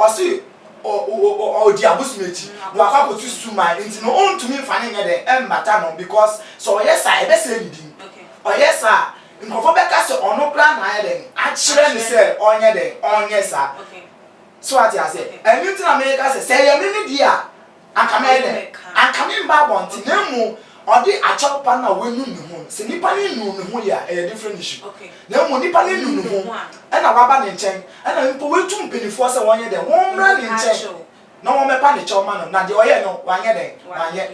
Ɔse ɔdi abosom akyi na wakɔ akɔtu suman nti no ɔntumi mfa no nyɛ dɛn ɛmmata no because sɛ ɔyɛ saa a ɛbɛsɛe ne din. Ɔyɛ saa a nkurɔfoɔ bɛka sɛ ɔno koraa na ayɛ dɛn akyerɛ no sɛ ɔnyɛ dɛn ɔnyɛ saa. So wate aseɛ? Ɛno nti na meka sɛ sɛ ɛyɛ me me deɛ a Anka mɛyɛ dɛn? Anka meremma abɔnten, na mmom ɔde akyɛw pa no a wanu ne ho no. Sɛ nipa no nnuu ne ho yɛ a, ɛyɛ different issue. Na mmom nipa no anu ne ho, ɛna waba ne nkyɛn, ɛna mpo watu mpanimfoɔ sɛ wɔnyɛ dɛn? Wɔmmra ne nkyɛn na wɔmmɛpa ne kyɛw ma no, na deɛ ɔyɛɛ no, wanyɛ dɛn? Wanyɛ.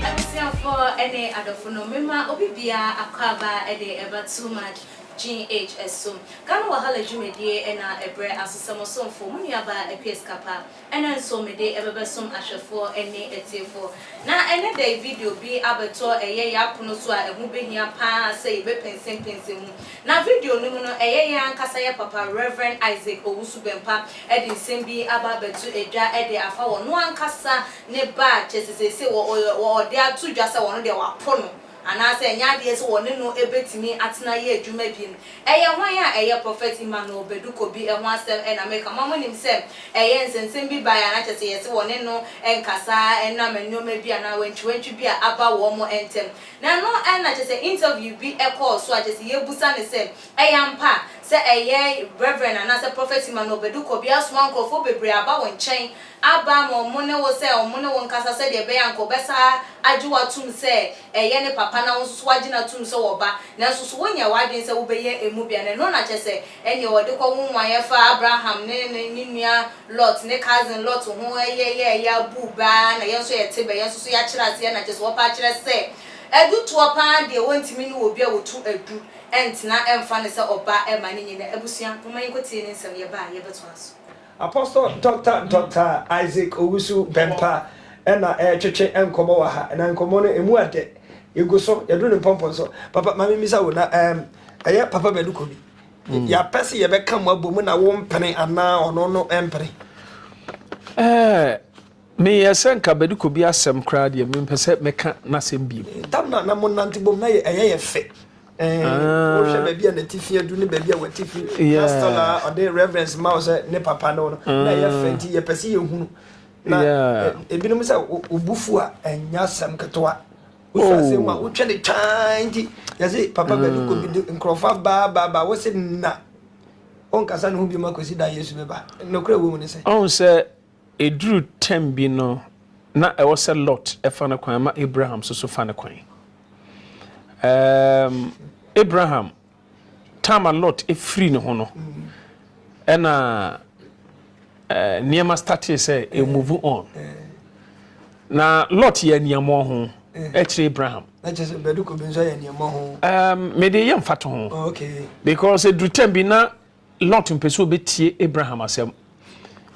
Abusuafoɔ ne adɔfo nom mema obi biara akwaaba de ɛba too much GH so. Ghana Wahala dwumadie na ɛbrɛ aso sɛ mo somfo, mo nuabaa Akua Sikapa. Ɛnɛ nso mede ɛbɛbɛsom ahwɛfoɔ ne atiefoɔ. Na ɛnɛ da yi video bi abɛtɔ ɛyɛ yɛn apono so a ɛho bɛhia pa ara sɛ yɛbɛpɛnsɛmpɛnsɛm mu. Na video no mu no ɛyɛ yɛn ankasa yɛ papa Rev. Isaac Owusu Bɛmpa de nsɛm bi aba abɛto dwa de afa ɔno ankasa ne ba a kyerɛ sɛ seesei wɔ wɔ ɔde ato dwa sɛ ɔno deɛ wapo no anaasɛ ɛnyɛ adeɛ sɛ wɔne no bɛtumi atena ayɛ adwuma bio. Ɛyɛ hwan a ɛyɛ Prɔfɛt Emmanuel Badu Kobi ho asɛm na meka? Mo a monim sɛ ɛyɛ nsɛnsɛm bi baeɛ a na kyerɛ sɛ yɛse wɔne no nkasa ɛnam nneɛma bi anaa wantwiwantwi bi a aba wɔn ntam. Na ɛno na kyerɛ sɛ interview bi kɔɔ so a kyerɛ sɛ yɛbusa no sɛ ɛyɛ ampa sɛ ɛyɛ Rev. Anaasɛ Prɔfɛt Emmanuel Badu Kobi asoma nkurɔfoɔ bebree aba wo nkyɛn aba ama wɔn ne wo sɛ wɔn ne wo nkasa sɛdeɛ ɛbɛyɛ a anka ɔbɛsan agye wo atom sɛ ɛyɛ ne papa na wo nso so woagye no atom sɛ wɔ ba. Nanso so wonyɛɛ w'adwene sɛ wobɛyɛ emu bi anaa? Ɛno na kyerɛ sɛ ɛnneɛ wɔde kɔ nwonwaeɛ fa Abraham ne ne ne nua Lot, ne cousin Lot ho yɛyɛɛyɛ abuu bɛ ara na yɛn nso yɛte bɛ, yɛn nso so yɛakyerɛ aseɛ na kyerɛ sɛ wɔpɛ akyerɛ sɛ adutoɔ pa ara deɛ wɔntumi ne obi a ɔtu adu ntena mfa no sɛ ɔba mma no nyini. Abusua, momma yɛnkɔtie ne nsɛm, yɛba a yɛbɛtoa so. Apostle Dɔkta Dɔkta Isaac Owusu Bempah na ɛretwetwe nkɔmmɔ wɔ ha, na nkɔmmɔ no emu adɛ. Yɛgu so, yɛduru ne mpɔmpɔn so. Papa, ma memmisa wo, na ɛm, ɛyɛ Papa Badu Kobi. Mm. Yɛapɛ sɛ yɛbɛka mo abɔ mu na wo mpene anaa ɔno no mpene? Ɛɛ, meyɛ sɛ nka Badu Kobi asɛm koraa deɛ mempɛ sɛ mɛka n'asɛm bio. Tam na na mo nante bom na ɛyɛ yɛ fɛ. wohwɛ baabi a n'atifi adu ne baabi a w'atifi na still a ɔde reverence ma wo sɛ ne papa no no na ɛyɛ fɛ nti yɛpɛ sɛ yɛhunu na ebinom sɛ wo fu a ɛnyɛ asɛm ketewa wosu asɛm mu a wotwa ne twaa nti yɛse papa baabi kɔ bi de nkurɔfoɔ abaabaaba wo se na ɔnkasa ne ho biom akɔsi da Yesu bɛba nokorɛ wɔ mu ne sɛ ɔhu sɛ Ɛduruu tɛm bi no, na ɛwɔ sɛ Lot fa ne kwan ma Abraham nso so fa ne kwan. Um, Abraham, time a Lot firi ne ho no, ɛna uh, nneɛma startee sɛ ɛ move on. Na Lot yɛ aniammɔ ho ɛkyerɛ Abraham. Um, mede yɛ mfato ho. Oh, okay. Because ɛduru tɛm bi na Lot mpɛ sɛ ɔbɛtie Abraham asɛm.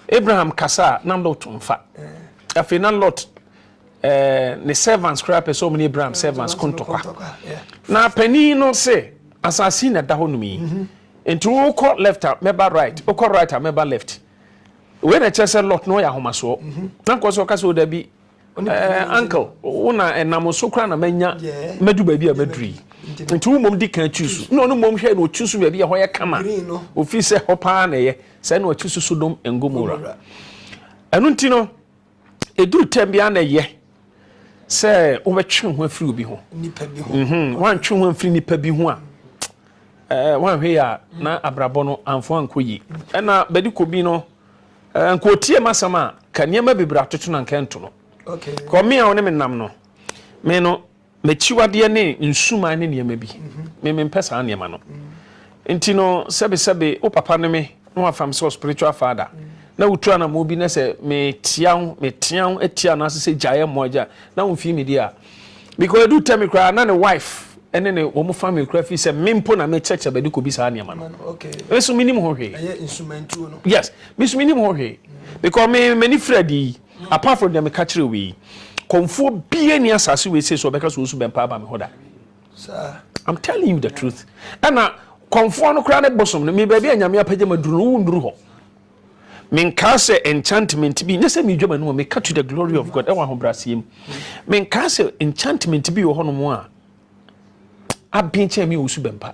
Abraham kasa a, na Lot mfa. Afei na Lot eh, ne servants koraa pɛ sɛ ɔmo ne Abraham servants ko ntɔkwa. Na panin no se, asase na ɛda hɔ nom yi. Mhm. Nti wokɔ left a mɛba right, wokɔ right a mɛba left. Wei na ɛkyerɛ sɛ Lot no ɔyɛ ahomasoɔ. Mhm. Na nkɔ sɛ ɔka sɛ ɔdabi, Eh, uncle, wo na ɛnam so koraa na manya madu baabi a maduru yi. Nti wo mmom di kan choose. Na ɔno mmom hwɛ na ɔchoose baabi a ɛhɔ yɛ kama. Ofiri sɛ hɔ paa na ɛyɛ. Sɛ na ɔchoose Sodom and Gomorrah. Ɛno nti no, ɛduru tɛm biara na ɛyɛ sɛ wobɛtwe ho afiri obi ho. Mhm, woantwe ho amfiri nipa bi ho a, eh, woanhwɛ yɛ a na abrabɔ no amfo ankɔ yie. Ɛna bɛde kɔ bi no, Eh, nka otie m'asɛm a, ka nneɛma bebree atoto na nka ɛnto no. Kɔ me a wo ne me nam no, me no, m'akyiwadeɛ ne nsuman ne nneɛma bi. Mhm. Me mempɛ saa nneɛma no. Mm. Nti no, sɛbesɛbe, wo papa ne me, na wafa me sɛ spiritual father. Mm. Na wotu anammɔn bi na sɛ metia wo, metea wo atia anaasɛ sɛ gyaeɛ mmoa gya, na womfii me di a. Because edu tɛmi koraa na ne wife ɛne ne wɔn family koraa fi sɛ me mpo na me kyerɛkyerɛ bɛde kɔbi saa nneɛma no. Nso me nim ho hwee. Ɛyɛ nsumantuo no. Yes, me nso me nim ho hwee. Because me m'ani firi adi yi, apart from deɛ meka kyerɛ wei, kɔnfoɔ bie ni asase wei sei so ɔbɛka so osu bɛmpa aba me hɔ da. I'm telling you the truth. Ɛna kɔnfoɔ no koraa ne bosom no, me baabi a nyame apagya ma duru no, wo nnuru hɔ. Menkaa sɛ enchantment bi, nyɛ sɛ meredwa m'anom a, meka to the glory of God ɛwɔ ahobrɛaseɛ mu. Menkaa sɛ enchantment bi wɔ hɔnom a aben kyɛn me Owusu Bɛmpa.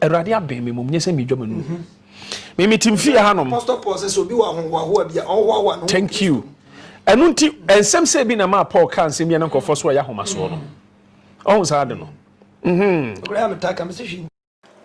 Awurade aben me mmom, nyɛ sɛ meredwa m'anom. Mhm. Me mete mfie hanom. Apostle Paul sɛ sɛ obi wɔ ahohoahoa bi a ɔnhoahoa ne ho. Thank you. Ɛno nti nsɛm sɛ bi na maa Paul kaa nsɛm bi a na nkurɔfoɔ so ɔyɛ ahomasoɔ no. Ɔho saa de no. Mhm. Ɔkora yɛ a metaa ka me sɛ hwee.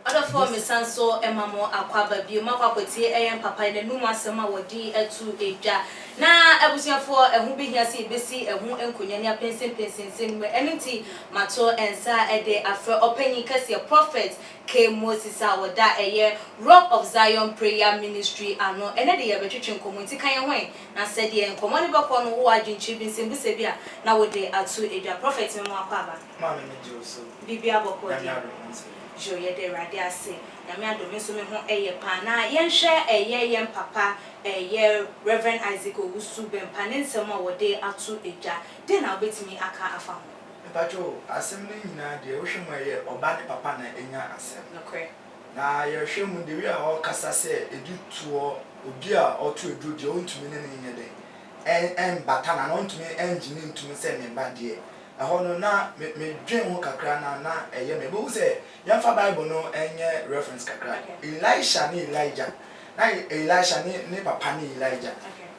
Ɔdɔfoɔ mesan so ma mo akwaaba bio, moakɔ akɔtie ɛyɛn papa yi n'anum asɛm a wɔde ato dwa. Na abusuafoɔ, ɛho bɛhia sɛ yɛbɛsi ɛho nkonnwa ne apɛnsɛmpɛnsɛ nsɛm mu, ɛno nti mato nsa de afrɛ ɔpanyin kɛseɛ, Prophet K. Moses a ɔda ɛyɛ Rock of Zion Prayer Ministry ano. Ɛnnɛ de yɛrebɛtwetwe nkɔmmɔ, nti ka yɛn ho ɛ, na sɛdeɛ nkɔmmɔ no bɛkɔ no wowɔ adwenkyerɛ bi, nsɛmbusa bi a, na wode ato dwa. Prophet me mo akwaaba. Maame me gye wo so. Biribiara bɔkɔɔ Nyame deɛ. adom ho nso yɛ. Yoo yɛda Awurade ase. Nyame adom me nso me ho yɛ paa. Na yɛnhwɛ ɛyɛ yɛn papa ɛyɛ Rev Isaac Owusu Bɛmpa ne nsɛm a wɔde ato dwa. Dɛn na wobɛtumi aka afa ho? Mepakyɛ o, asɛm no nyinaa deɛ wohwɛ mu a ɛyɛ ɔba ne papa na anya asɛm. Nokorɛ. Na yɛhwɛ mu the way a ɔrekasa sɛ ɛdi toɔ obi a ɔto aduro deɛ ɔntumi ne no nyɛ dɛn ɛmbata no anaa ɔntumi ɛngye no ntom sɛ ne ba deɛ Ɛhɔ no, na me medwen ho kakra na na ɛyɛ me. Wobɛhu sɛ, yɛmfa Bible no nyɛ reference kakra. Elisha ne Elijah. Na Elisha ne ne papa ne Elijah.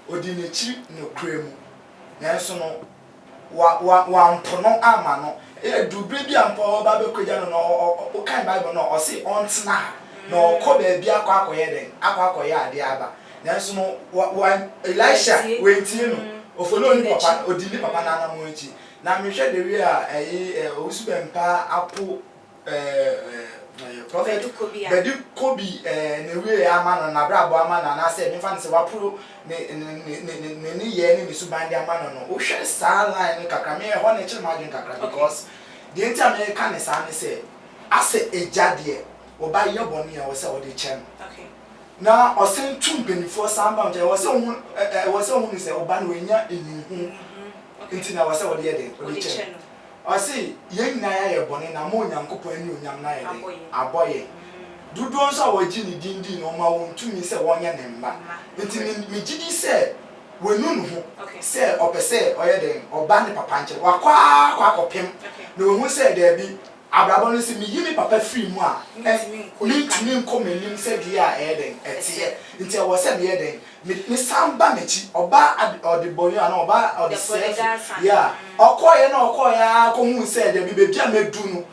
Ɔdii n'akyiri nokorɛ mu, nanso no, wa wa wampo no amma no. Ɛduru berɛ bi a mpo a ɔreba abɛkɔgya no no, ɔ ɔ wokan Bible no a, ɔse ɔntena ha, na ɔrekɔ baabi akɔ akɔyɛ dɛn? Akɔ akɔyɛ adeɛ aba. Nanso no, wa, wa, Elisha wantie no. Ofollow ne papa, odi ne papa n'anamɔn akyi. Na mehwɛ the way a ɛyi ɛ, Owusu Bɛmpa apo ɛ, ɛ, Prophet Badu Kobi ɛ, ne way ama no, n'abrabɔ ama no, anaasɛ memfa no sɛ wapo ne, ne, ne, ne, ne nneyɛɛ ne ne suban de ama no no, wohwɛ saa line no kakra, me ɛhɔ no ɛkyere m'adwene kakra because deɛ nti a meka no saa ne sɛ, asɛ agya deɛ, wo ba yɛ bɔne a ɛwɔ sɛ wode kyɛ no. Na ɔsan tu mpanimfoɔ san ba nkyɛn. Ɛwɔ sɛ wohu ɛ ɛ ɛwɔ sɛ wohu no sɛ ɔba no wanya nnuhu nti na ɛwɔ sɛ wɔde yɛ dɛn? Wɔde kyɛ no. Ɔse yɛn nyinaa yɛayɛ bɔne na ama Onyankopɔn anuonyam no ayɛ dɛn? Abɔ yɛn. Dodoɔ nso a wɔgye ne din di no, ɔma wɔn tumi sɛ wɔnyɛ ne mma. Nti me megye di sɛ wanu ne ho sɛ ɔpɛ sɛ ɔyɛ dɛn? Ɔba ne papa nkyɛn. Wakɔ ara akɔ akɔpem na wahu sɛ daabi, Abrabɔ no, sɛ meyi me papa firi mu a, mentumi nkɔ m'anim sɛdeɛ a ɛyɛ dɛn? Ɛteɛ. Nti ɛwɔ sɛ meyɛ dɛn? Me, mesan ba m'akyi. Ɔbaa ade, ɔdebɔneyɛ anaa ɔbaa ɔdesɛefo, yeah, ɔkɔeɛ na ɔkɔeɛ ara kɔhuu sɛ, dabi, baabi a madu no,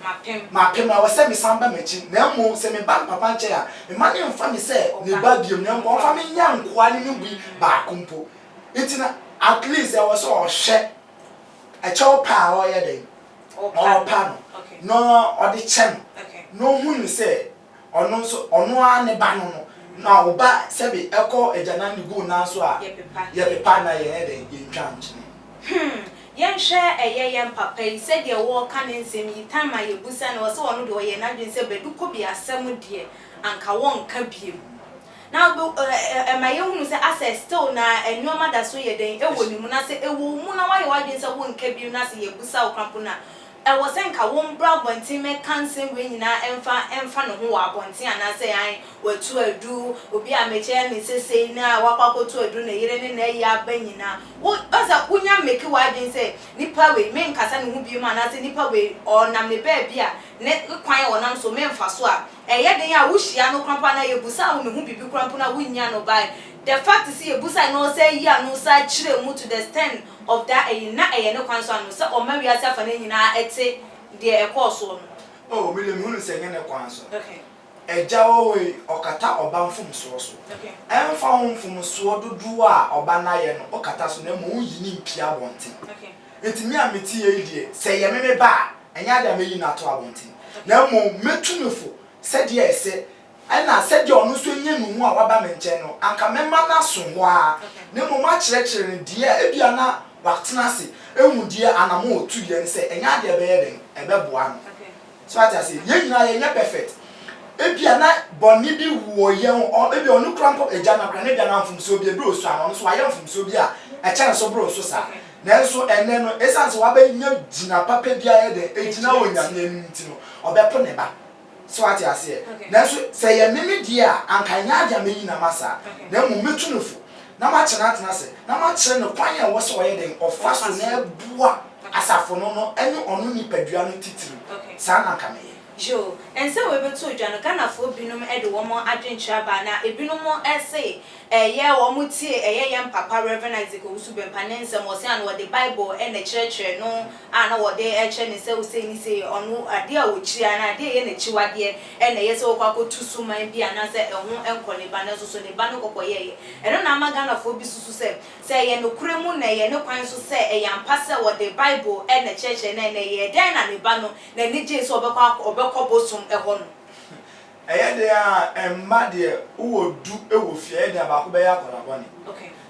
mapem, ɛwɔ sɛ mesan ba m'akyi. Na mmom, sɛ meba me papa nkyɛn a, mma no mmfa me sɛ ne ba bio, na mmom ɔmfa me nyɛ nkoa no mu bi baako mpo. Nti no, at least ɛwɔ sɛ ɔhwɛ ɛkyɛw pa a ɔreyɛ dɛn? ɔrepa no na ɔde kyɛ no na ɔhu no sɛ ɔno nso ɔno ara ne ba no no na wo ba sɛbe ɛkɔ agyanan de gu wo nan so a yɛpepa na yɛnyɛ dɛn yɛntwa nkyene. Hmm yɛnhwɛ ɛyɛ yɛn papa yi sɛdeɛ wɔreka ne nsɛm yi time a yɛbusa no ɔse ɔno deɛ ɔyɛ n'adwene sɛ Badu Kobi asɛm deɛ anka wɔnka biom Na ɛma yɛhunu sɛ asɛ still na nnoɔma da so yɛ dɛn wɔ ne mu, na sɛ ɛwɔ wo mu na woayɛ w'adwene sɛ wonka bio na sɛ yɛbusa wo koraa mpo no a, ɛwɔ sɛ nka wombra abɔnten mmɛka nsɛm wei nyinaa mfa mfa ne ho wɔ abɔnten anaasɛ ae watu adu, obi a mekyerɛ no sesei no a wakɔ akɔtu adu ne yere ne n'ayi aba nyinaa. Wo, woahu sɛ wonya mmeke w'adwene sɛ nipa wei menkasa ne ho bio anaasɛ nipa wei ɔnam ne baabi a ne kwan a ɔnam so memfa so a, Ɛyɛ den a wohyia no koraa mpo anaa yɛbusa wo ne ho biribi koraa mpo no a wonnya no but the fact sɛ yɛbusae na ɔsan yi ano san kyerɛ mu to the extent of that ɛyi no na ɛyɛ ne kwan so ano sɛ ɔma wiase afanan nyinaa ɛte deɛ ɛkɔɔ soɔ no. Oh me deɛ mehunu sɛ ɛnyɛ ne kwan so. Okay. Agya wɔ hɔ yi ɔkata ɔba mfomsoɔ so. Okay. Ɛmfa ho mfomsoɔ dodoɔ a ɔba no ayɛ no ɔkata so na mmom woyi no mpue abɔnten. Okay. Nti me a mete ha yi deɛ sɛ ɛyɛ me me ba a ɛnyɛ adeɛ a mɛyi no ato abɔnten. Na mmom mɛtu no fo sɛdeɛ ɛsɛ, ɛna sɛdeɛ ɔno nso anya nnuhu a waba me nkyɛn no, anka mɛma no aso hɔ ara, na mmom makyerɛkyerɛ no deɛ a ebia na watena ase ahu deɛ anammɔn a ɔtuiɛ no sɛ ɛnyɛ adeɛ a ɛbɛyɛ dɛn, ɛbɛboa no. So wate aseɛ? Yɛn nyinaa yɛnyɛ perfect. Ebia na bɔne bi wɔ yɛn ho, ebia ɔno koraa mpo, agya no koraa, na ebia na mfomsoɔ bi, ɛberɛ a ɔsua no, ɔno nso wayɛ mfomsoɔ bi a ɛkyɛn so boro so saa. Nanso ɛnnɛ no, esiane sɛ wabɛnya gyina papa bi ayɛ dɛn agyina wɔ Nyame anim nti no, ɔbɛpo ne ba. So wate aseɛ? Nanso sɛ ɛyɛ me me deɛ a, anka ɛnyɛ adeɛ a mɛyi no ama saa, na mmom mɛtu no fo. na makyere no atena ase, na makyerɛ no kwan a ɛwɔ sɛ ɔyɛ dɛn, ɔfa so na ɛboa asafo no no ne ɔno nipadua no titiriw. Saa na anka mɛyɛ. Yoo, nsɛm wei bɛtoo dwa no, Ghanafoɔ binom de wɔn adwenkyerɛ aba, na ebinom se ɛyɛ wɔn tie ɛyɛ yɛn papa Rev. Isaac Owusu Bempah ne nsɛm, ɔse a na wɔde Bible na ɛkyerɛkyerɛ no a na wɔde kyerɛ no sɛ sei ne sei, ɔno adeɛ a ɔkyiri anaa adeɛ a ɛyɛ n'akyiwadeɛ na ɛyɛ sɛ ɔkɔ akɔtu suman bi anaasɛ ɛho nkɔ ne ba, nanso so ne ba no kɔkɔyɛeɛ. Ɛno na ama Ghanafoɔ bi susu sɛ, sɛ ɛyɛ nokorɛ mu na ɛyɛ ne kwan so sɛ ɛyɛ ampa sɛ wɔde Bible na ɛkyerɛkyerɛ no a, ɛnna ɛyɛɛ dɛn na ne ba no n'ani gyee sɛ ɔbɛkɔ akɔ ɔbɛkɔ bosom hɔ no? Ɛyɛ den a mma deɛ wowɔ du wɔ fie ɛyɛ den a baako bɛyɛ akwadaa bɔne.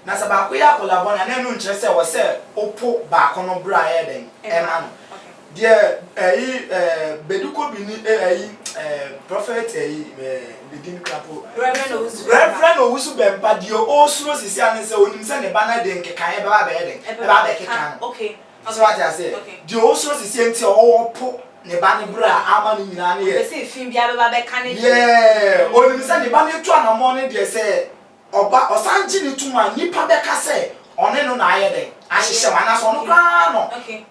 Na sɛ baako yɛ akwadaa bɔne a na ɛno nkyerɛ sɛ ɛwɔ sɛ wopo baako no berɛ a ɛyɛ dɛn ɛma no. Deɛ ɛyi ɛɛ Bedi Kobi ni ɛyi ɛɛ Prophet ɛyi ɛɛ ne din kora po. Reverend Owusu Bɛmpa. Reverend Owusu Bɛmpa deɛ ɔresuro sisi ara ne sɛ onim sɛ ne ba no de nkekaeɛ bɛba abɛyɛ dɛn ɛbɛba abɛkeka no. So wate aseɛ? Deɛ ɔsuro sesie nti a ɔrepo ne ba no berɛ a ama no nyinaa no yɛ. Ɔmpɛ sɛ efi biara bɛba abɛka ne deɛ. Yeah, ɔnim sɛ ne ba no atu anammɔn no deɛ sɛ ɔba, ɔsan gye no tom a, nnipa bɛka sɛ ɔne no na ayɛ dɛn? Ahyehyɛ mu, anaasɛ ɔno koraa na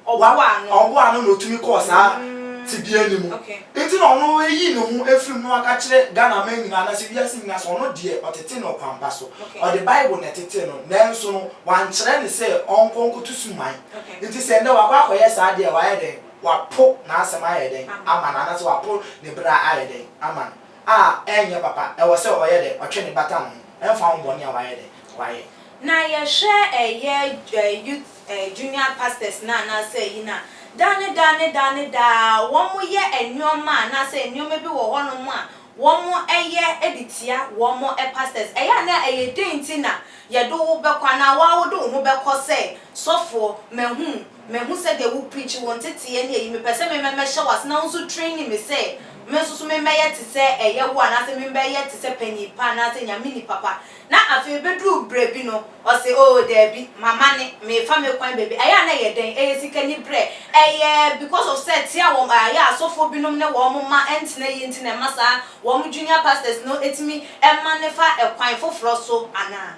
ɔboaa no na ɔtumi kɔɔ saa tebea no mu. Nti na ɔno ayi ne ho afiri mu na waka kyerɛ Ghana man nyinaa anaasɛ wiase nyinaa sɛ ɔno deɛ ɔtetee no ɔkwan pa so. Ɔde Bible na ɛtetee no, nanso no, wankyerɛ no sɛ ɔnkɔ nkɔtu suman. Nti sɛ nnɛ wakɔ akɔyɛ saa deɛ a, wayɛ dɛn? Wapo n'asɛm ayɛ dɛn ama no, anaasɛ wapo ne bra ayɛ dɛn ama no, a ɛnyɛ papa. Ɛwɔ sɛ ɔyɛ dɛn? Ɔtwe ne bata ne ho, ɛmfa ho bɔne a wayɛ dɛn? Wayɛ. Na yɛhwɛ ɛyɛ youth junior pastors no anaasɛ ayi no a, daa ne daa ne daa ne daa wɔyɛ nnoɔma anaasɛ nnoɔma bi wɔ hɔnom a wɔyɛ de tia wɔn pastors. Ɛyɛ a na ɛyɛ dɛn nti na yɛde wo bɛkɔ anaa wo ara wode wo ho bɛkɔ sɛ sɔfoɔ, mahu, mahu sɛdeɛ wo preach, wo nteteeɛ ne ayi, mepɛ sɛ me mɛhyɛ wo ase na wo nso training me sɛ me nso so memmɛyɛ te sɛ ɛyɛ wo anaasɛ memmɛyɛ te sɛ panin pa anaasɛ Nyame nipa pa. Na afei bɛduruu berɛ bi no, ɔse, Oh, daabi, mamane, merefa me kwan baabi. Ɛyɛ a na ɛyɛ dɛn? Ɛyɛ sikaniberɛ. Ɛyɛ because of sɛ te a wɔn, ɛyɛ a asɔfoɔ binom ne wɔn mma ntena yie nti na ɛma saa wɔn junior pastors no tumi mane fa kwan foforɔ so anaa?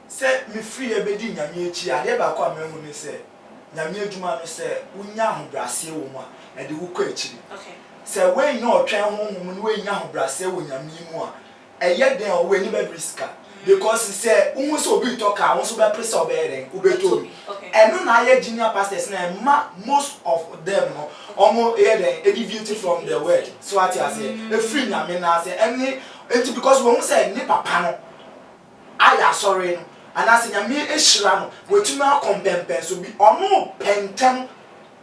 Sɛ mefiri bɛdi Nyame akyi a, adeɛ baako a mahu ne sɛ, Nyame adwuma no sɛ wonya ahobrɛaseɛ wɔ mu a, ɛde wo kɔ akyiri. Sɛ woannya ɔtwɛn honhom na woannya ahobrɛaseɛ wɔ Nyame mu a, Ɛyɛ dɛn a w'ani bɛbere sika because sɛ wohu sɛ obi retɔ car wo nso wobɛpere sɛ wobɛyɛ dɛn wobɛtɔ bi. Ɛno na ayɛ junior pastors no a ɛma most of them no wɔn yɛ dɛn deviate from the word so wate aseɛ ɛfiri Nyame nan ase ɛne nti because wɔhu sɛ ne papa no ayɛ asɔre no anaasɛ Nyame ahyira no watumi akɔ mpɛnpɛnso bi ɔno pɛ ntɛm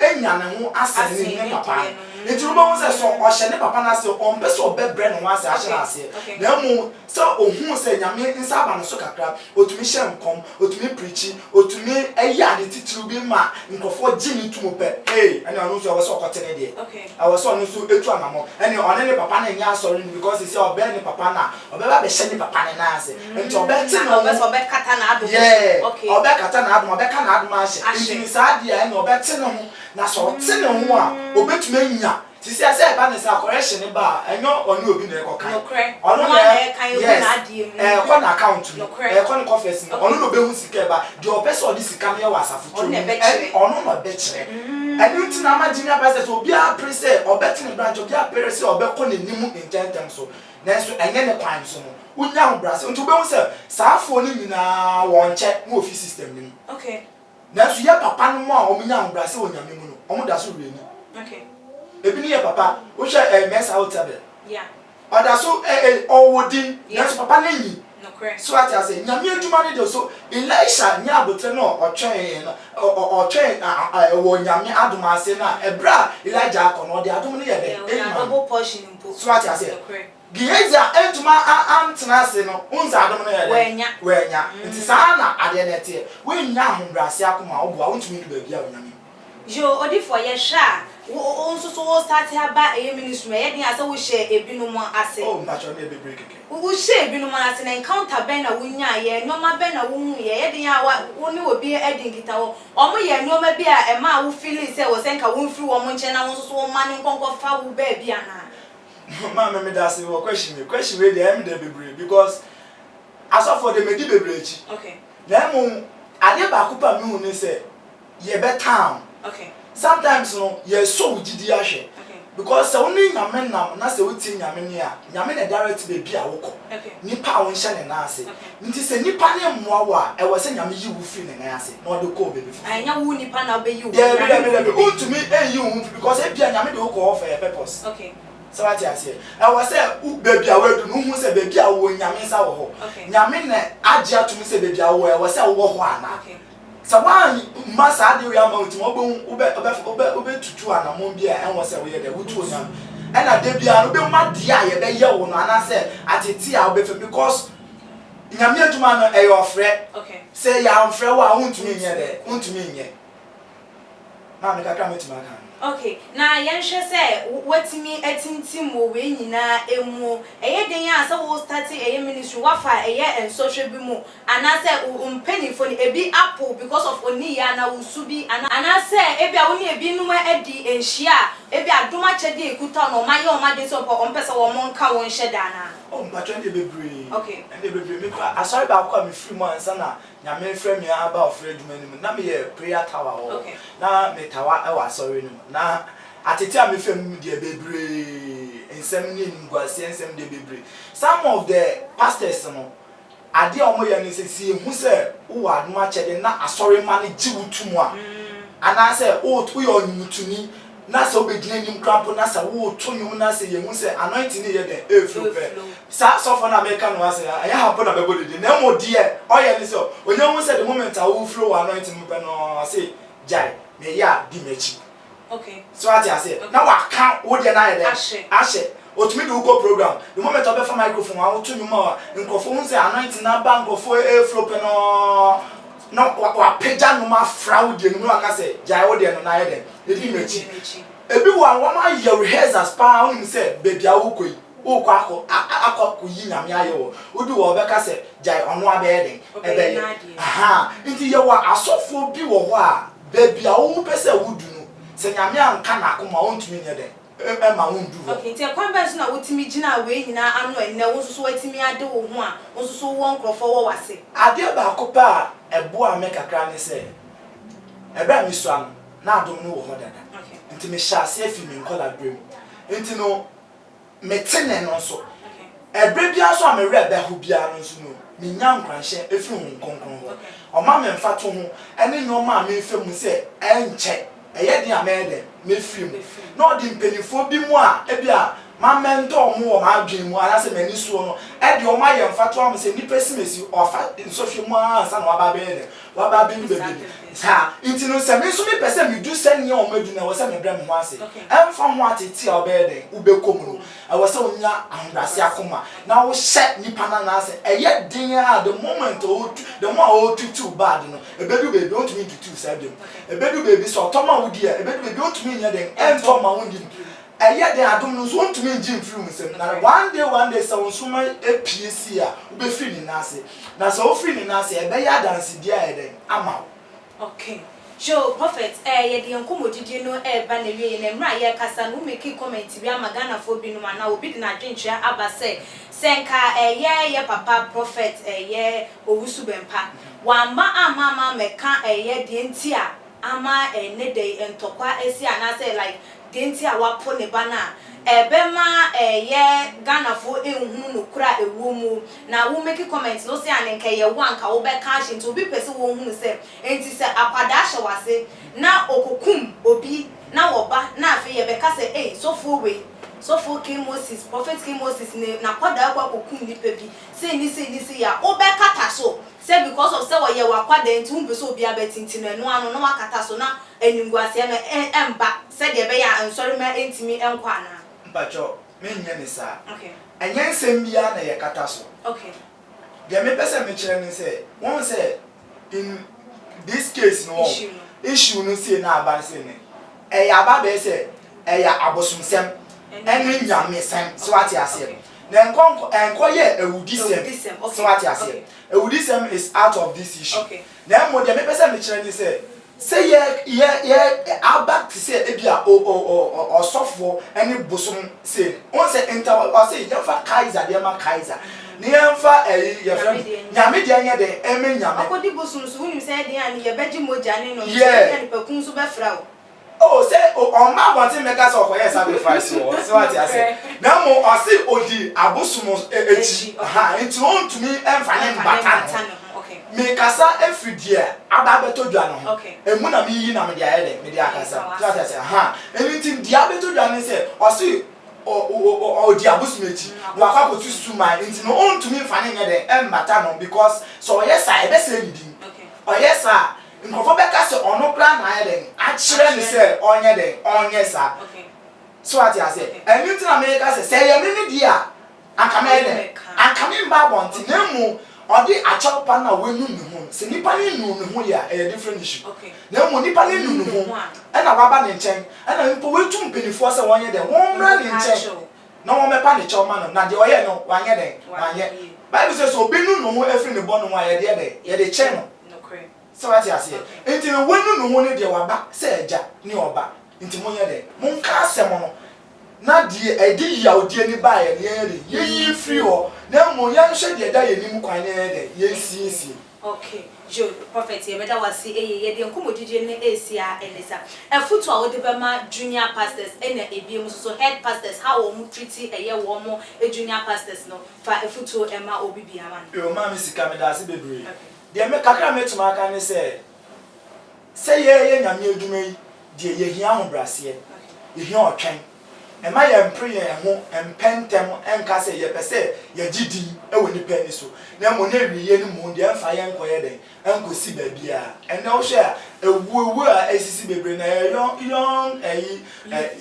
anya ne ho asen ne ne papa no. Nti wobɛhu sɛ sɛ ɔhyɛ ne papa no ase a, ɔmpɛ sɛ ɔbɛbrɛ ne ho ase ahyɛ no aseɛ. Na mmom sɛ ɔhuu sɛ Nyame nsa aba ne so kakra, ɔtumi hyɛ nkɔm, ɔtumi preachi, ɔtumi yɛ ade titiriw bi ma nkurɔfoɔ gye no tom pɛ, hey, ɛnneɛ ɔno nso ɛwɔ sɛ ɔkɔte ne deɛ. Ɛwɔ sɛ ɔno nso tu anammɔn. Ɛnneɛ ɔne ne papa no nyɛ asɔre no because seesei ɔbɛn ne papa no a, ɔbɛba abɛhyɛ ne papa no nan ase. Nti ɔbɛte ne ho. Yeah, ɔbɛkata n'adom, ɔbɛka n'adom ahyɛ. Nti ne saa deɛ a, ɛnneɛ ɔbɛte ne ho. Na sɛ ɔte ne ho a, ɔbɛtumi anya. Sisi a sɛ ɛba ne saa, correction no ba a, ɛnyɛ ɔne obi na ɛrekɔkan. Ɔno na ɛ, yes, ɛrekɔ n'account mu, ɛrekɔ ne coffers mu. Ɔno na ɔbɛhu sika a ɛba. Deɛ ɔpɛ sɛ ɔde sika no yɛ wɔ asafotuo no mu, ɛne ɔno na ɔbɛkyerɛ. Ɛno nti na ama junior pastors, obiara pere sɛ ɔbɛte ne branch, obiara pere sɛ ɔbɛkɔ n'anim ntɛmntɛm so. Nanso ɛnyɛ ne kwan so no, wonya ahobrɛase. Nti wobɛhu sɛ saa afoɔ no nyinaa wɔnkyɛ na wɔfi system no mu. Nanso yɛ papa nom a wɔnya ahobrɛase wɔ Nyame mu no, wɔn da so wɔ ani. Ebi ne yɛ papa, wohwɛ eh, Mensah Otabil. Ɔda so eh, eh, ɔwɔ din, nanso papa no anyi. So ate aseɛ? Nyame adwuma no deɛ, so Elisha nyaa aboterɛ na ɔtwɛn no, ɔtwɛn wɔ Nyame adom ase no a, ɛberɛ a Elijah akɔ no, ɔde adom no yɛ dɛn? Ɛma no. So wate aseɛ? Gehazi a antumi antena ase no, wohu sɛ adom no yɛ dɛn? Wannya. Nti saa na adeɛ no ɛteɛ. Woannya ahobrɛaseɛ akoma a, woboa, wontumi ndu baabi a Onyame. Yoo odifoɔ yɛhwɛ a wo wo nso so wo starte aba ɛyɛ ministry mu ɛyɛ den a sɛ wo hyɛ ebinom ase. Oh mpakyɛw ne yɛ bebree kɛkɛ. Wo wo hyɛ ebinom ase no encounter bɛn na wo nyaeɛ, nnoɔma bɛn na wo huiɛ, ɛyɛ den a wa wo ne obi adi nkitaho, wɔn yɛɛ nnoɔma bi a ɛmaa wo feeling sɛ ɛwɔ sɛ nka wo mfiri wɔn nkyɛn na wo nso so wo mane nkɔ nkɔ fa wo baabi anaa? Maame medase wɔ question wei, question wei deɛ ɛyɛ me dɛ bebree because asɔfoɔ deɛ medi bebree akyi. Okay. Na mmom adeɛ baako pɛ a mehu ne sɛ yɛbɛtaa wo. Sometimes no yɛsɔ wo gyidie ahwɛ because sɛ wo ne Nyame nam na sɛ wotie Nyame nne a, Nyame na ɛdirect baabi a wokɔ. Nipa a wonhyɛ ne nan ase. Nti sɛ nipa no mmoa wo a, ɛwɔ sɛ Nyame yi wo firi ne nan ase na ɔde kɔ baabi foforɔ. Ɛnyɛ wo nipa na wobɛyi wo ho, Daabi Nyame daabi na daabi, ɔbɛyi. wontumi nyi wo ho mfiri because ebia Nyame de wo kɔ hɔ for a purpose. Sɛ woate aseɛ? Ɛwɔ sɛ wo, baabi a woadu no, wohu sɛ baabi a wowɔ Nyame nsa wɔ hɔ. Nyame na agye atom sɛ baabi a wowɔ, ɛwɔ sɛ wowɔ hɔ anaa? Sɛ woamma saa adeɛ wei amma wo tirim a, wobɛhu, wobɛ, wobɛ, wobɛ, wobɛtutu anammɔn bi a ɛnwɔ sɛ woyɛ dɛ, wotu Onyame. Ɛna da biara no, wobɛhu adeɛ a yɛbɛyɛ wo no anaasɛ ateetee a wobɛfa mu because Nyame adwuma no, ɛyɛ ɔfrɛ. Sɛ yɛamfrɛ wo a, wontumi nyɛ dɛ, wontumi nyɛ. Maame, kakra a mɛtumi aka no. Ok, na yɛnhwɛ sɛ woatumi atintim wɔ wei nyinaa mu. Ɛyɛ den a sɛ wo starte ɛyɛ ministry, woafa ɛyɛ nsɔhwɛ bi mu Anaasɛ wo mpanyimfo no, ebi apow because of wo nneyɛe anaa wo su bi, anaasɛ ebia wo ne ebinom adi nhyia a, ebia adom akyɛde a ekuta wo no, wɔayɛ wɔn adwene sɛ wɔmpɛ sɛ wɔnka wo nhyɛ da anaa? Oh, mpakyɛw ɛndeɛ bebree. Okay. Ɛndeɛ bebree. Me koraa, asɔre baako a mefiri mu ansa na Nyame refrɛ me aba ɔfrɛ adwuma no mu, na meyɛ prayer tower wɔ hɔ. Okay. Na metawa wɔ asɔre no mu. Na atete a mefa mu deɛ bebree, nsɛm ne animguaseɛ nsɛm deɛ bebree. Some of the pastors no, Adeɛ a wɔyɛ ne sɛ, sɛ yɛhu sɛ wowɔ adom akyɛdeɛ na asɔremma no gye wo to mu a, anaasɛ woyɛ ɔnwomtoni na sɛ wobɛgyina anim koraa mpo na sɛ woreto nnwom na sɛ yɛhu sɛ anointing no reyɛ dɛn, ɛreflow pɛ, saa sɔfoɔ no a mereka ne ho asɛm yi, ɛnyɛ ha mpo na mɛbɔ ne din, na mmom deɛ ɔyɛ ne sɛ, ɔnya hu sɛ the moment a woreflow wɔ anointing no mu pɛ no, ɔse gyae, meyɛ a di m'akyi. Okay. So ate aseɛ? Na waka wo deɛ no ayɛ dɛn? Ahyɛ. Ahyɛ. Otumi de wo kɔ program. The moment a wobɛfa microphone a woto nnwom a nkurɔfoɔ hu sɛ anointing no aba nkurɔfoɔ reflow pɛ no na wapagya nnwom afra wo deɛ no mu na waka sɛ gyae wo deɛ no na ayɛ dɛn? Di m'akyi. Ebi wɔ a wɔayɛ rehearsals paa wonim sɛ baabi a worekɔ yi worekɔ akɔ akɔ akɔyi Nyame ayɛ wɔ. Wodu hɔ a ɔbɛka sɛ gyae ɔno abɛyɛ dɛn? Ɔbɛyɛ Ɛbɛyɛ. n'adeɛ. Ahaa. Nti yɛwɔ asɔfoɔ bi wɔ hɔ a Baabi a wopɛ sɛ wodu no, sɛ Nyame anka n'akoma a, ontumi nyɛ dɛn? Mma wondu hɔ. Okay, nti ɛkwan bɛn so na wotumi gyinaa wei nyinaa ano a nnɛ wo nso so woatumi ade wo ho a wo nso so wowɔ nkorɔfoɔ wɔ w'ase? Adeɛ baako pɛ a ɛboaa me kakra ne sɛ, ɛberɛ a mesua no, na adom no wɔ hɔ dada. Nti mehyɛɛ aseɛ firi me nkwadaa-berɛ mu. Nti no, Mete nne no nso. Ɛberɛ biara nso a me werɛ bɛho biara no nso no, menya nkuranhyɛ firi Honhom Kronkron hɔ. Ɔma me mfatoho ne nnoɔma a merefa mu sɛ ɛrenkyɛ, ɛyɛ den a mɛyɛ dɛn? Mɛfiri mu. Na ɔde mpanimfoɔ bi mu a ebia mammɛntɔ wɔn wɔ m'adwene mu anaasɛ m'ani soɔ no de wɔn ayɛ mfatoho ama me sɛ nnipa simesi, ɔfa nsɔhwɛ mu ara ansa na waba abɛyɛ dɛn? Waba abɛdu baabi adu. Saa nti no, sɛ me nso mepɛ sɛ medu sɛnea wɔadu no a, ɛwɔ sɛ mebrɛ me ho ase. Ɛmfa ho ateetee a wobɛyɛ dɛn, wobɛkɔ mu no, ɛwɔ sɛ wonya ahobrɛase akoma na wohyɛ nnipa no anan ase. Ɛyɛ den ara a, the moment a ɔretu, the more a ɔretutu wo bag no, ɛbɛdu baabi a ɔntumi ntutu wo saa bio. Ɛbɛdu baabi sɛ ɔtɔ ma wodi a, ɛbɛdu baabi a ɔntumi nyɛ dɛn, ɛntɔ mma wonni no. Ɛyɛ den, adom no nso wontumi ngye mfiri wo nsam. Na one day one day sɛ wo nsoromma pue sie a, wobɛfiri ne nan ase. Na sɛ wofiri ne nan ase a, ɛbɛyɛ adansedie ayɛ dɛn? Ama wo. Okay. Joe, Prophet, eh, yɛde yɛn nkɔmmɔdidie no reba n'awieɛ, na mmerɛ a yɛrekasa no, wo makee comment bi ama Ghanafoɔ binom anaa obi de n'adwenkyerɛ aba sɛ, sɛ nka ɛyɛ yɛ papa Prophet ɛyɛ Owusu Bɛmpa, wamma amma amma ammɛka ɛyɛ deɛ nti a ama ɛnnɛ da yi ntɔkwa asi anaasɛ like deɛ nti a wapo ne ba no a, ɛbɛma ɛyɛ Ghanafoɔ nhunu nokorɛ a ɛwɔ mu na wo make comment no wo se ane nka ɛyɛ wo a nka wobɛka ahyɛ nti obi pɛ sɛ wɔhunu sɛ nti sɛ akwadaa hyɛ w'ase na ɔkɔkum obi na wɔba na afei yɛbɛka sɛ ei sɔfoɔ wei sɔfoɔ King Moses Prophet King Moses ne n'akwadaa akɔ akɔkum nipa bi sei ne sei ne sei a wobɛkata so Sɛ because of sɛ ɔyɛ w'akwadaa nti wompɛ sɛ obiara bɛte nti no ɛno ara no na woakata so na animguaseɛ no ɛmba sɛdeɛ ɛbɛyɛ a nsɔremma ntumi nkɔ anaa? Mpakyɛw, menyɛ no saa. Okay. Ɛnyɛ nsɛm biara na yɛkata so. Okay. Deɛ mepɛ sɛ mekyerɛ ne sɛ, woahu sɛ in this case no wɔn, Issue no. issue no sei na aba no sei no, ɛyɛ aba abɛyɛ sɛ ɛyɛ abosomsɛm ɛne nyamesɛm, so wate aseɛ? Na ɛnkɔ nkɔ ɛnkɔ yɛ awudisɛm, so wate aseɛ? Awudisɛm is out of this issue. Na mmom deɛ mepɛ sɛ mekyerɛ ne sɛ, sɛ yɛ yɛ yɛ aba te sɛ ebi a o o o ɔsɔfoɔ ɛne bosom sei no, wohu sɛ nta ɔse yɛmfa Kaiser deɛ ma Kaiser. Na yɛmfa ɛyi yɛfrɛ no Nyame deɛ nyɛ dɛn ɛmɛ Nyame. Wakɔdi bosom so wonim sɛ ɛdeɛn a ne yɛbɛgye mogya ne no nso Yeah. ɛnna nipakum nso bɛfrɛ wo. Oh sɛ ɔmma abɔnten mmɛka sɛ ɔkɔyɛɛ sacrifice wɔ hɔ sɛ wate aseɛ na mmom ɔse ɔdi abosom akyi aha nti ɔntumi mfa ne mbata ne ho. Mekasa afiri deɛ aba abɛtɔ dwa no ho ɛmu na meyi na mede ayɛ dɛn mede akasa sɛ wate aseɛ aha ɛno nti deɛ abɛtɔ dwa ne sɛ ɔse ɔdi abosom akyi na wakɔ akɔtu suman nti no ɔntumi mfa no nyɛ dɛn ɛmmata no because sɛ ɔyɛ saa a ɛbɛsɛe ne din ɔyɛ saa a nkurɔfoɔ bɛka sɛ ɔno koraa na ayɛ dɛn akyerɛ no sɛ ɔnyɛ dɛn ɔnyɛ saa so wate aseɛ ɛno nti na meka sɛ sɛ ɛyɛ me me deɛ a Anka mɛyɛ dɛn? Anka memma abɔnten, na mmom ɔde akyɛw pa no a wanu ne ho no. Sɛ nipa no nnuu ne ho yɛ a, ɛyɛ different issue. Na mmom nipa no anu ne ho, ɛna waba ne nkyɛn, ɛna mpo watu mpanimfoɔ sɛ wɔnyɛ dɛn? Wɔmmra ne nkyɛn na wɔmmɛpa ne kyɛw ma no, na deɛ ɔyɛɛ no, wanyɛ dɛn? Wanyɛ. Bible sɛ, sɛ obi nu ne ho firi ne bɔne ho a, yɛde yɛ dɛn? Yɛde kyɛ no. Sɛ woate aseɛ? Enti no, wanu ne ho no deɛ, waba sɛ agya ne ɔba. Nti monyɛ dɛn? Monka asɛm no. Na deɛ ɛde yawdie no baeɛ no, yɛnyɛ dɛn? Yɛnyi mfiri hɔ, na mmom yɛnhwɛ deɛ ɛda yɛn anim kwan na yɛnyɛ dɛn? Yɛnsiesie. Ok yo prophet yɛbɛda wo ase eye yɛde yɛn nkɔmmɔdidie no resi ha ɛnɛ sa afutuo a wode bɛma junior pastors ɛna ebiem nso so head pastors how wɔn treat ɛyɛ wɔn junior pastors no fa afutuo ɛma obi biara ma no. Yo maame sika medaase bebree. Ok. Deɛ me kakra a mɛtumi aka ne sɛ, Sɛ yɛreyɛ Nyame adwuma yi deɛ yɛhia ahobraseɛ, yɛhia ɔtwɛn. Mma yɛmpere yɛn ho mpɛ ntɛm nka sɛ yɛpɛ sɛ yɛgye din wɔ nnipa ani so, na mmom na awieɛ no mmom deɛ ɛmfa yɛn nkɔyɛ dɛn, ɛnkɔsi baabiara. Ɛnnɛ wohwɛ a, awuowuo a ɛsisi bebree no ɛyɛ young young ɛyi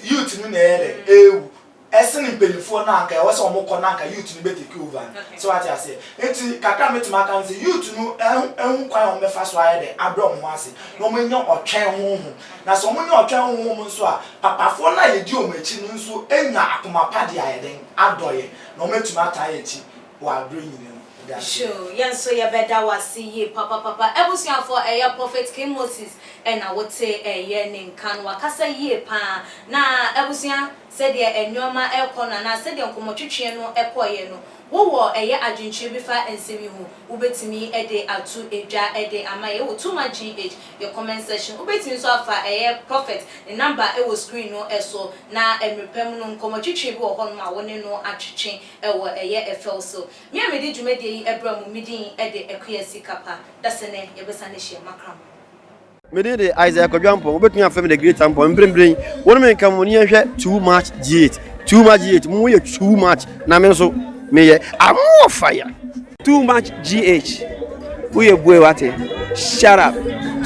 youth no na ɛyɛ dɛn, ɛrewu. Ɛsene mpaninfoɔ no a anka ɛwɔ sɛ wɔn kɔ na anka youth no bɛ take over no. So wate aseɛ? Nti kakra a mɛtumi aka ne sɛ youth no ɛho kwan a wɔn bɛfa so ayɛ dɛn abrɛ wɔn ho ase na wɔn anya ɔtwɛn honhom. Na sɛ wɔn nya ɔtwɛn honhom nso a, papafoɔ no a yɛdi wɔn akyi no nso anya akoma pa de ayɛ dɛn adɔ yɛn na wɔn atumi ataa yɛn akyi wɔ aberɛ nyinaa mu. Meda ase. Sure, yɛn nso yɛbɛda wo ase yie papapapa. Abusuafoɔ, ɛyɛ Prophet King Moses ɛna wote ɛyɛ ne nka no, wakasa yie paa. Na abusua, Sɛdeɛ nnoɔma rekɔ no anaa sɛdeɛ nkɔmmɔtwetweɛ no kɔeɛ no, wowɔ ɛyɛ adwenkyerɛ bi fa nsɛm yi ho? Wobɛtumi de ato dwa de ama yɛn wɔ Too Much GH yɛ comment section. Wobɛtumi nso afa ɛyɛ Prophet ne number wɔ screen no so na mmerɛ pa mu no nkɔmmɔtwetweɛ bi wɔ hɔnom a wo ne no atwetwe wɔ ɛyɛ fɛw so. Me a mede dwumadie yi brɛ mo, me din de Akua Sikapa. Dasene yɛbɛsane ahyia. Makram. Me din de Isaiah Kwadwo Ampong. Wobɛtumi afrɛ me The Great Ampong. Mprempren, wo ne me nka mo ne yɛnhwɛ Too Much G8. Too Much G8, mo yɛ too much na me nso meyɛ I'm more fire. Too much GH woyɛ bue wate shut up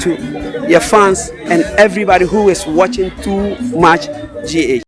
to your fans and everybody who is watching too much GH.